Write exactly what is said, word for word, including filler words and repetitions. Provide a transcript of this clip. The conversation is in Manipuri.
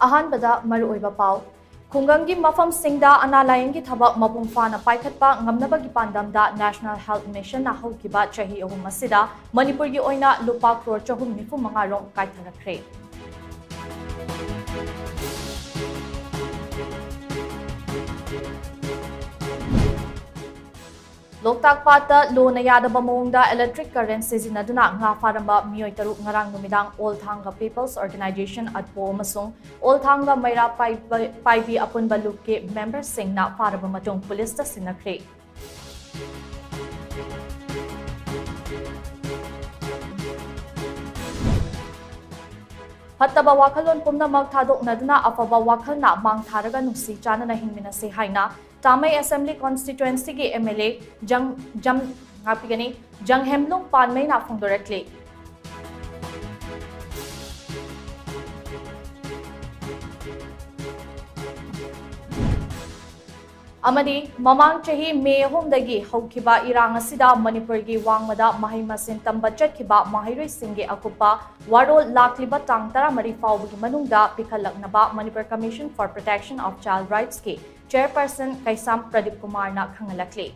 ꯑꯍꯥꯟꯕꯗ ꯃꯔꯨꯑꯣꯏꯕ ꯄꯥꯎ꯫ ꯈꯨꯡꯒꯪꯒꯤ ꯃꯐꯝꯁꯤꯡꯗ ꯑꯅꯥ ꯂꯥꯌꯦꯡꯒꯤ ꯊꯕꯛ ꯃꯄꯨꯡ ꯐꯥꯅ ꯄꯥꯏꯈꯠꯄ ꯉꯝꯅꯕꯒꯤ ꯄꯥꯟꯗꯝꯗ National Health Mission ꯅ ꯍꯧꯈꯤꯕ ꯆꯍꯤ ꯑꯍꯨꯝ ꯑꯁꯤꯗ ꯃꯅꯤꯄꯨꯔꯒꯤ ꯑꯣꯏꯅ ꯂꯨꯄꯥ ꯀ꯭ꯔꯣꯔ ꯆꯍꯨꯝ ꯅꯤꯐꯨ ꯃꯉꯥ ꯔꯣꯝ ꯀꯥꯏꯊꯔꯛꯈ꯭ꯔꯦ꯫ ꯂꯣꯛꯇꯥꯛ ꯄꯥꯠꯇ ꯂꯣꯅ ꯌꯥꯗꯕ ꯃꯑꯣꯡꯗ electric current ꯁꯤꯖꯤꯟꯅꯗꯨꯅ ꯉꯥ ꯐꯥꯔꯝꯕ ꯃꯤꯑꯣꯏ ꯇꯔꯨꯛ ꯉꯔꯥꯡ ꯅꯨꯃꯤꯗꯥꯡ ꯑꯣꯜ ꯊꯥꯡꯒ People's Organisation, ꯑꯠꯄꯣ, ꯑꯃꯁꯨꯡ ꯑꯣꯜ ꯊꯥꯡꯒ ꯃꯩꯔꯥ ꯄꯥꯏꯕ-, ꯄꯥꯏꯕꯤ ꯑꯄꯨꯟꯕ ꯂꯨꯞꯀꯤ member ꯁꯤꯡꯅ ꯐꯥꯔꯕ ꯃꯇꯨꯡ ꯄꯨꯂꯤꯁꯇ ꯁꯤꯟꯅꯈ꯭ꯔꯦ꯫ ꯐꯠꯇꯕ ꯋꯥꯈꯜꯂꯣꯟ ꯄꯨꯝꯅꯃꯛ ꯊꯥꯗꯣꯛꯅꯗꯨꯅ ꯑꯐꯕ ꯋꯥꯈꯜꯅ ꯃꯥꯡ ꯊꯥꯔꯒ ꯅꯨꯡꯁꯤ ꯆꯥꯟꯅꯅ ꯍꯤꯡꯃꯤꯟꯅꯁꯤ ꯍꯥꯏꯅ ꯇꯥꯃꯩ Assembly Constituency ꯒꯤ M L A ꯖꯪ-, ꯖꯝ-, ꯉꯥꯛꯄꯤꯒꯅꯤ, ꯖꯪꯍꯦꯝꯂꯨꯡ ꯄꯥꯟꯃꯩꯅ ꯐꯣꯡꯗꯣꯔꯛꯂꯤ꯫ ꯑꯃꯗꯤ ꯃꯃꯥꯡ ꯆꯍꯤ ꯃꯦ ꯑꯍꯨꯝꯗꯒꯤ ꯍꯧꯈꯤꯕ ꯏꯔꯥꯡ ꯑꯁꯤꯗ ꯃꯅꯤꯄꯨꯔꯒꯤ ꯋꯥꯡꯃꯗ ꯃꯍꯩ ꯃꯁꯤꯡ ꯇꯝꯕ ꯆꯠꯈꯤꯕ ꯃꯍꯩꯔꯣꯏꯁꯤꯡꯒꯤ ꯑꯀꯨꯞꯄ ꯋꯥꯔꯣꯜ ꯂꯥꯛꯂꯤꯕ ꯇꯥꯡ ꯇꯔꯥꯃꯔꯤ ꯐꯥꯎꯕꯒꯤ ꯃꯅꯨꯡꯗ ꯄꯤꯈꯠꯂꯛꯅꯕ Manipur Commission for Protection of Child Rights ꯀꯤ chairperson ꯀꯩꯁꯥꯝ ꯄ꯭ꯔꯗꯤꯞ ꯀꯨꯃꯥꯔꯅ ꯈꯪꯍꯜꯂꯛꯂꯤ꯫